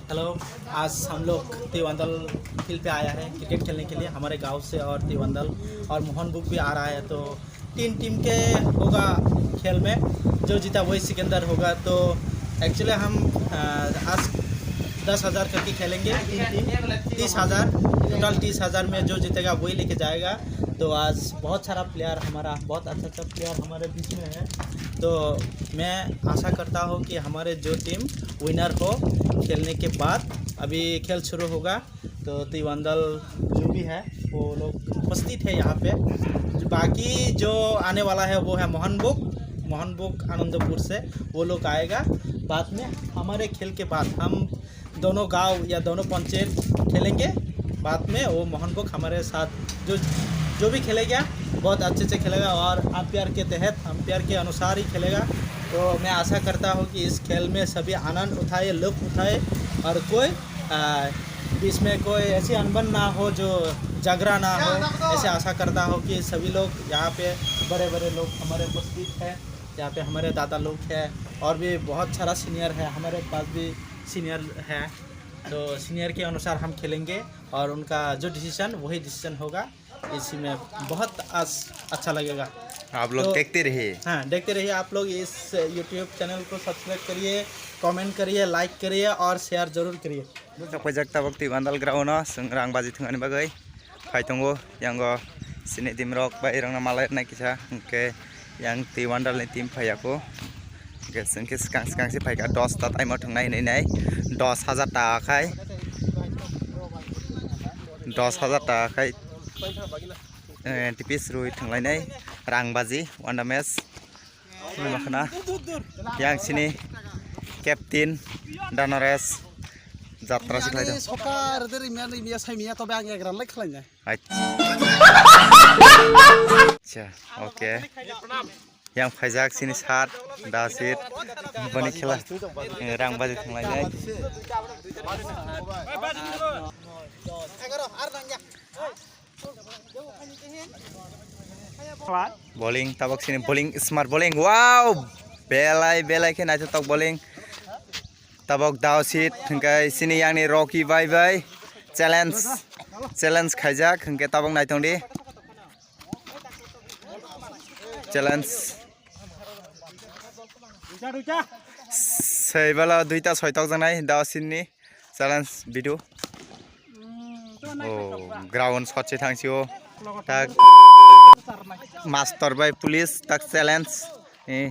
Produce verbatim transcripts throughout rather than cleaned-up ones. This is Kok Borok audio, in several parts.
हेलो, आज हम लोग तिवांदल फील्ड पे आया है क्रिकेट खेलने के लिए। हमारे गांव से और तिवांदल और मोहनबुक भी आ रहा है, तो तीन टीम के होगा खेल में, जो जीता वही सिकंदर होगा। तो एक्चुअली हम, अ, आज दस हज़ार करके खेलेंगे, तीन टीम, तीस हज़ार, टोटल तीस हज़ार में जो जीतेगा वही लेके जाएगा। तो आज बहुत सारा प्लेयर हमारा, बहुत अच्छा अच्छा प्लेयर हमारे बीच में है। तो मैं आशा करता हूँ कि हमारे जो टीम विनर हो, खेलने के बाद अभी खेल शुरू होगा। तो तिवांदल जो भी है, वो लोग उपस्थित है यहाँ पे। जो बाकी जो आने वाला है, वो है मोहनबुक, मोहनबुक आनंदपुर से, वो लोग आएगा। बाद में हमारे खेल के बाद हम दोनों गांव या दोनों पंचायत खेलेंगे। बाद में वो मोहनबुक हमारे साथ जो, जो भी खेलेगा, बहुत अच्छे से खेलेगा और अंपायर के तहत, अंपायर के अनुसार ही खेलेगा। तो मैं आशा करता हूँ कि इस खेल में सभी आनंद उठाए, लुत्फ उठाए और कोई, आ, बीच में कोई ऐसी अनबन ना हो, जो झगड़ा ना हो। ऐसे आशा करता हूँ कि सभी लोग यहाँ पे, बड़े बड़े लोग हमारे उपस्थित हैं, यहाँ पे हमारे दादा लोग हैं और भी बहुत सारा सीनियर है, हमारे पास भी सीनियर है। तो सीनियर के अनुसार हम खेलेंगे और उनका जो डिसीजन, वही डिसीजन होगा। इसी में बहुत अस-, अच्छा लगेगा। आप लोग तो देखते रहिए। हाँ, देखते रहिए आप लोग। इस YouTube चैनल को सब्सक्राइब करिए, कमेंट करिए, लाइक करिए और शेयर जरूर करिए। Tok paijak tabok twi bandal ground o chwng rang baji thwngani bagwi phai tongo. Yango chini team rok bai rokno malai rwnai kisa, hwnkhe yang twi bandal ni team phaiya kho. Hwnkhe chwng khe swkang swkang se phaikha, dos ta taimo thwngnai hinwi nai, dos hajar taka khai, dos hajar taka khai, eh, tipis rwi thwnglainai rang baji wanda match. Makhna yang sini captain Danores jatra si khlai. Sokar der imya imya sai miya tobe ang egram lai khlai. Acha, oke. Yang phaijak sini sat, dasit, boni khela, eh, rang baji thwnglainai. Bowling, tabok sini bowling, smart bowling, wow! Belai, belai khe naithotok bowling. Tabok dasit, hwnkhe sini yang ni Rocky bai bai challenge, challenge khaijak, hwnkhe tabok naitong di. Challenge. Sei bala duita soitok janai dasit ni challenge video. Oh, ground sotse thangsi o. Tak master bai police tak challenge. Eh.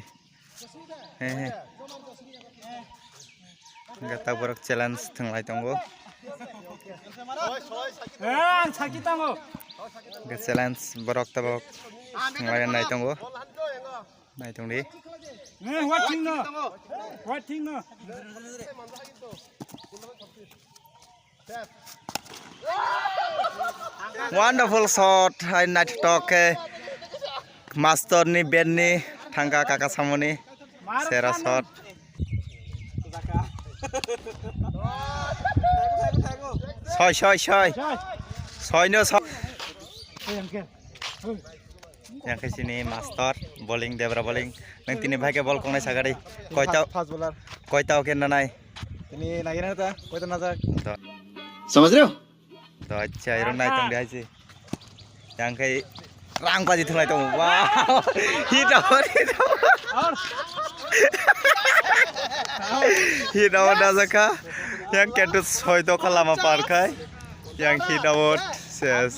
He, he. Hingke ta borok challenge thwnglai tongo. Eh, ang saki tongo. Hingke challenge borok tabok thwnglai nai tongo. Nai tong di. Eh, what thing no? What thing no? Wonderful shot, hai naithotok khe master ni bat ni thangka kaka samoni sera shot. Soi, soi, soi. Soi no soi. Yang khe sini master, bowling, Debra bowling. Nang tini bhai khe ball kongnai sagari. Koita, fast bowler. Koita wicket nanai? Tini nagina ta, koita najak. Samajh rahe ho? To acha, iro nai tong di hai si. Yang khe rang baji thunglai tongo. Wow! Hit out, hit out. Hit out da jakha. Yang khe tu soi to kha lama par khai. Yang hit out ses.